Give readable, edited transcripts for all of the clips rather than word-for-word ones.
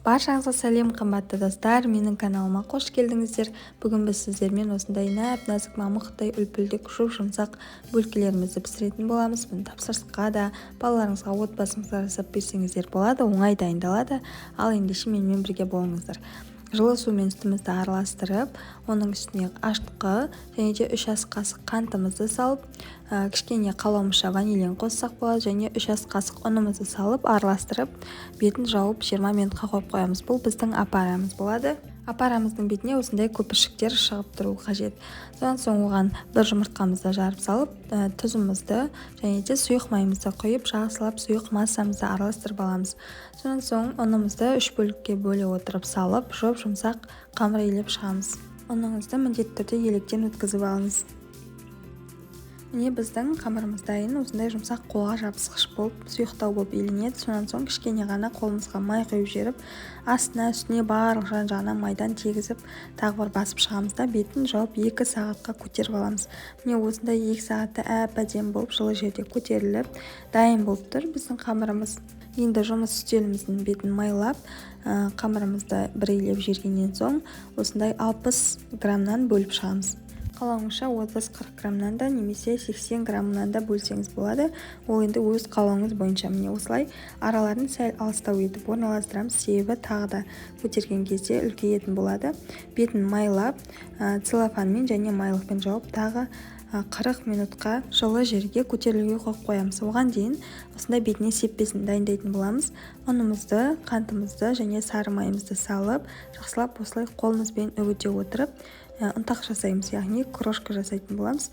Баршаңызға сәлем, қымбатты достар! Менің каналыма қош келдіңіздер. Бүгін біз сіздермен осындай нәп-нәзік, мамықтай үлпілдек, жұп-жұмсақ бөлкелерімізді пісіретін боламыз. Бұны тапсырысқа да, балаларыңызға, отбасыңызға жасап берсеңіздер болады, оңай дайындалады. Ал ендеше менімен бірге болыңыздар. Жылы сумен сүтімізді араластырып, оның үстіне ашытқы және де 3 ас қасық қантымызды салып, кішкене қалауымызша ванилин қоссақ болады және 3 ас қасық ұнымызды салып, араластырып, бетін жауып 20 минутқа қойып қоямыз. Бұл біздің опарамыз болады. Опарамыздың бетіне осындай көпіршіктер шығып тұруы қажет. Содан соң оған бір жұмыртқамызды жарып салып, тұзымызды және де сұйық майымызды құйып, жақсылап сұйық массамызды араластырып аламыз. Содан соң ұнымызды 3 бөлікке бөле отырып салып, жұп-жұмсақ қамыр илеп шығамыз. Ұныңызды міндетті түрде електен өткізіп алыңыз. Міне, біздің қамырымыз дайын. Осындай жұмсақ, қолға жабысқыш болып, сұйықтау болып иленеді. Содан соң кішкене ғана қолымызға май құйып жіберіп, астына, үстіне, барлық жан-жағына майдан тегізіп, тағы бір басып шығамыз да, бетін жауып 2 сағатқа көтеріп аламыз. Міне, осындай 2 сағатта әп-әдемі болып, жылы жерде көтеріліп, дайын болып тұр біздің қамырымыз. Енді жұмыс үстеліміздің бетін майлап, қамырымызды бір илеп жібергеннен соң осындай 60 граммнан бөліп шығамыз. Қалауыңызша 30-40 граммнан да немесе 80 граммнан да бөлсеңіз болады. Ол енді өз қалауыңыз бойынша. Міне, осылай араларын сәл алыстау етіп орналастырамыз, себебі тағы да көтерген кезде үлкейетін болады. Бетін майлап, целлофанмен және майлықпен жауып, тағы 40 минутқа жылы жерге көтерілуге қойып қоямыз. Оған дейін осындай бетіне сеппесін дайындайтын боламыз. Ұнымызды, қантымызды және сары майымызды салып, жақсылап осылай қолымызбен үгіте отырып, ұнтақ жасаймыз, яғни крошка жасайтын боламыз.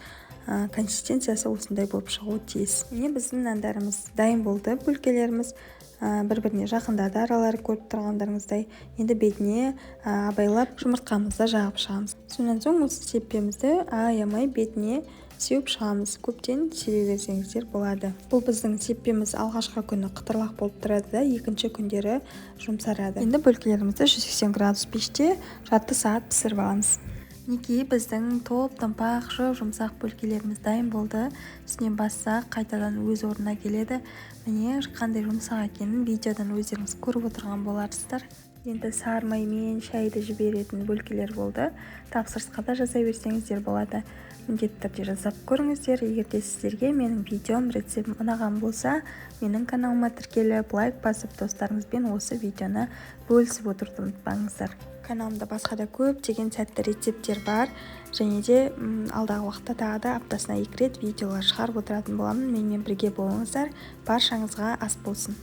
Консистенциясы осындай болып шығуы тиіс. Міне, біздің нандарымыз дайын болды, бөлкелеріміз бір-біріне жақындады аралары, көріп тұрғандарыңыздай. Енді бетіне абайлап жұмыртқамызды жағып шығамыз. Содан соң осы сеппемізді аямай бетіне сеуіп шығамыз. Көптен себе берсеңіздер болады. Бұл біздің сеппеміз алғашқы күні қытырлақ болып тұрады да, екінші күндері жұмсарады. Енді бөлкелерімізді 180 градус пеште жарты сағат пісіріп аламыз. Мінекей, біздің топ-томпақ, жұп-жұмсақ бөлкелеріміз дайын болды. Үстінен бассақ, қайтадан өз орнына келеді. Міне, қандай жұмсақ екенін видеодан өздеріңіз көріп отырған боларсыздар. Енді сары маймен шайды жіберетін бөлкелер болды. Тапсырысқа да жасай берсеңіздер болады. Міндетті түрде жасап көріңіздер. Егер де сіздерге менің видеом, рецептім ұнаған болса, менің каналыма тіркеліп, лайк басып, достарыңызбен осы видеоны бөлісіп отыруды ұмытпаңыздар. Каналымда басқа да көптеген сәтті рецепттер бар және де алдағы уақытта тағы да аптасына 2 рет видеолар шығарып отыратын боламын. Менімен бірге болыңыздар. Баршаңызға ас болсын.